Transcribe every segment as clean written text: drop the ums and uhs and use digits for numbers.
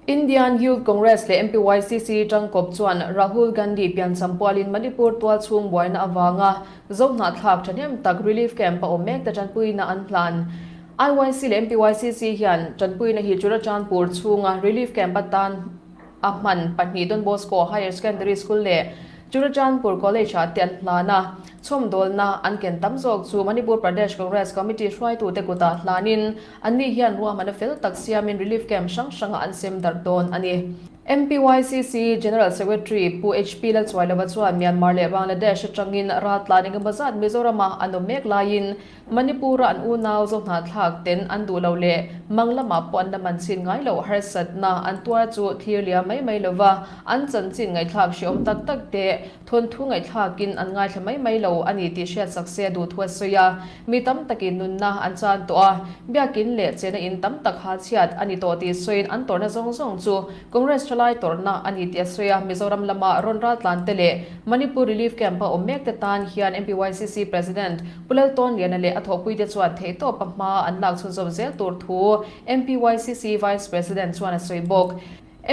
Indian Youth Congress leh MPYCC tangkawp chuan Rahul Gandhi piancham pualin Manipur tualchhung buaina avanga Zohnahthlak thahnem tak relief camp a awm mek te tanpuina an hlan. IYC leh MPYCC hian tanpuina hi Churachandpur chhunga relief camp atan a hman pahnih Don Bosco Higher Secondary School leh Churachandpur College ah te an hlan a, chhawmdawlna an ken tam zawk chu Manipur Pradesh Congress Committee hruaitute kutah hlanin Anni hian ruahmanna fel tak siamin relief camp hrang hrangah an sem darh dawn a ni. MPYCC General Secretary Pu HP Lalchuailova chuan Myanmar leh Bangladesh atangin raltlan engemaw zat Mizorama an awm mek laiin Manipur-a an unau zohnahthlak ten an duh lo leh mang lamah pawh an la man chhin ngai loh harsatna an tuar chu thlir liam mai mai lova an chanchin ngaihthlak hreawm tak tak te thawnthu ngaihthlakin an ngaithla mai mai lo a ni tih hriatsak se a duh thu a sawi a. Mi tam takin nunna an chan tawh a, biakin leh chena in tam tak ha chhiat a ni tawh tih sawiin an tawrhna zawng zawng chu Congress thalai tawrhna a ni tih a sawi a. Mizoram lama rawn raltlan te leh Manipur Relief Camp-a awm mek te tan hian MPYCC President Pu Laltawnliana leh a thawhpuite chuan theihtawpa hma an lak chhunzawm zel tur thu MPYCC Vice President chuan a sawi bawk.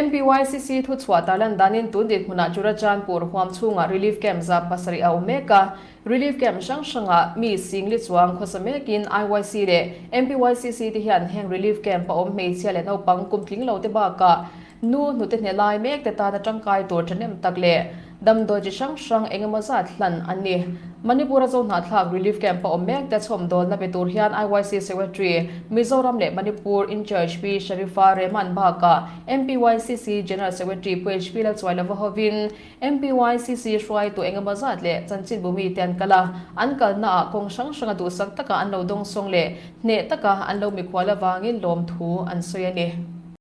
MPYCC thuchhuah tarlan danin tun dinhmunah Churachandpur huam chhungah Relief Camp 700 a awm mek a, Relief Camp hrang hrangah mi singli chuang khawsa mekin IYC leh MPYCC te hian heng Relief Camp a awm hmeichhia leh naupang kum tling lo te bakah nu hnute hne lai mek te tana tangkai tur thahnem tak leh damdawi chi hrang hrang eng emaw zat hlan an ni. Manipur-a Zohnahthlak Relief Camp a awm mek te chhawmdawlna pe tur hian IYC Secretary, Mizoram leh Manipur In-charge Pi Sharifa Rehman bakah MPYCC General Secretary Pu HP Lalchuailova hovin MPYCC hruaitu engemaw zat leh chanchinbu mite an kal a, an kalnaah kawng hrang hranga duhsak taka an lo dawngsawng leh hneh taka an lo mikhual avangin lawmthu an sawi a ni.